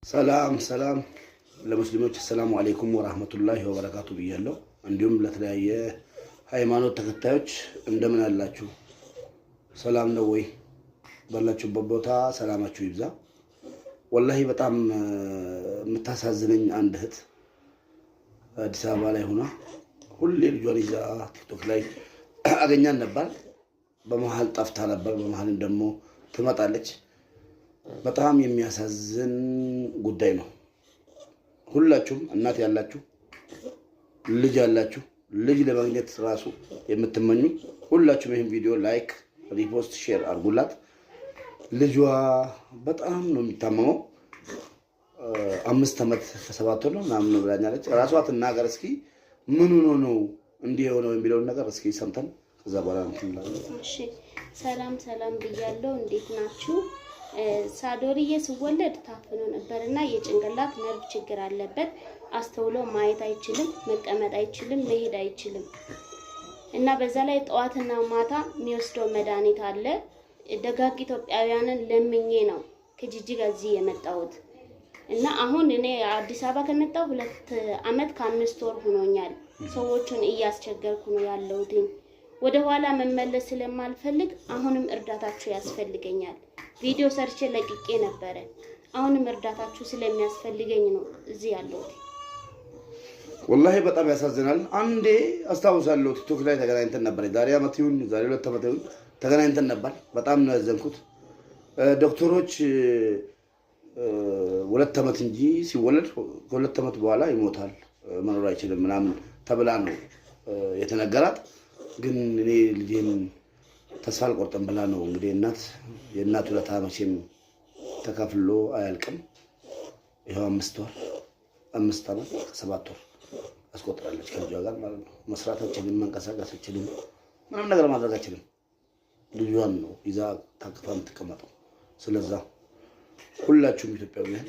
ሰላም ሰላም ለሙስሊሞች፣ አሰላሙ አለይኩም ወራህመቱላሂ ወበረካቱ ብያለሁ። እንዲሁም ለተለያየ ሃይማኖት ተከታዮች እንደምን አላችሁ? ሰላም ነው ወይ? ባላችሁበት ቦታ ሰላማችሁ ይብዛ። ወላሂ በጣም የምታሳዝነኝ አንድ እህት አዲስ አበባ ላይ ሆና ሁሌ ልጇን ይዛ ቲክቶክ ላይ አገኛን ነበር። በመሀል ጠፍታ ነበር። በመሀልም ደግሞ ትመጣለች። በጣም የሚያሳዝን ጉዳይ ነው። ሁላችሁም እናት ያላችሁ፣ ልጅ ያላችሁ፣ ልጅ ለማግኘት ራሱ የምትመኙ ሁላችሁም ይህን ቪዲዮ like፣ repost፣ share አድርጉላት። ልጇ በጣም ነው የሚታመመው። 5 ዓመት ከ7 ወር ነው ምናምን ነው ብላኛለች። ራሷ ትናገር እስኪ ምን ሆኖ ነው እንዲህ የሆነው የሚለውን ነገር እስኪ ሰምተን ከዛ በኋላ እንትን እንላለን። እሺ፣ ሰላም ሰላም ብያለሁ። እንዴት ናችሁ? ሳዶርዬ ስወለድ ታፍኖ ነበር እና የጭንቅላት ነርቭ ችግር አለበት። አስተውሎ ማየት አይችልም፣ መቀመጥ አይችልም፣ መሄድ አይችልም እና በዛ ላይ ጠዋትና ማታ የሚወስደው መድኃኒት አለ። ደጋግ ኢትዮጵያውያንን ለምኜ ነው ከጅጅጋ እዚህ የመጣሁት እና አሁን እኔ አዲስ አበባ ከመጣሁ 2 አመት ከ5 ወር ሆኖኛል። ሰዎቹን እያስቸገርኩ ነው ያለሁትኝ። ወደ ኋላ መመለስ ስለማልፈልግ አሁንም እርዳታችሁ ያስፈልገኛል። ቪዲዮ ሰርቼ ለቅቄ ነበረ። አሁንም እርዳታችሁ ስለሚያስፈልገኝ ነው እዚህ ያለሁት። ወላሂ በጣም ያሳዝናል። አንዴ አስታውሳለሁ ቲክቶክ ላይ ተገናኝተን ነበር። ዛሬ ዓመት ይሁን ዛሬ 2 ዓመት ይሁን ተገናኝተን ነበር። በጣም ነው ያዘንኩት። ዶክተሮች 2 ዓመት እንጂ ሲወለድ ከ2 ዓመት በኋላ ይሞታል፣ መኖር አይችልም ምናምን ተብላ ነው የተነገራት። ግን እኔ ልጄን ተስፋ አልቆርጥም ብላ ነው እንግዲህ። እናት የእናት ውለታ መቼም ተከፍሎ አያልቅም። ይኸው 5 ወር፣ 5 ዓመት ከ7 ወር አስቆጥራለች ከልጇ ጋር ማለት ነው። መስራት አትችልም፣ መንቀሳቀስ አትችልም፣ ምንም ነገር ማድረግ አትችልም። ልጇን ነው ይዛ ታቅፋ የምትቀመጠው። ስለዛ ሁላችሁም ኢትዮጵያውያን፣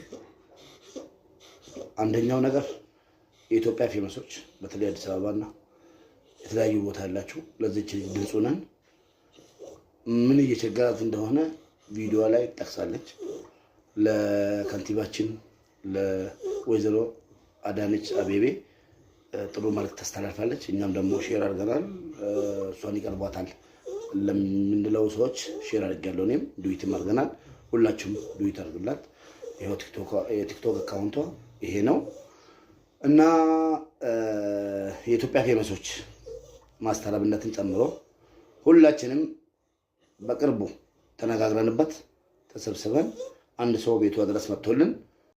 አንደኛው ነገር የኢትዮጵያ famous ኦች በተለይ አዲስ አበባና የተለያዩ ቦታ ያላችሁ ለዚች ልጅ ድምፅ ነን። ምን እየቸገራት እንደሆነ ቪዲዮ ላይ ጠቅሳለች። ለከንቲባችን ለወይዘሮ አዳነች አቤቤ ጥሩ መልዕክት ታስተላልፋለች። እኛም ደግሞ share አድርገናል። እሷን ይቀርቧታል ለምንለው ሰዎች share አድርጌያለሁ። እኔም duet ም አድርገናል። ሁላችሁም duet አድርጉላት። ይኸው የቲክቶክ account ቷ ይሄ ነው እና የኢትዮጵያ famous ኦች ማስተረብነትን ጨምሮ ሁላችንም በቅርቡ ተነጋግረንበት ተሰብስበን አንድ ሰው ቤቷ ድረስ መጥቶልን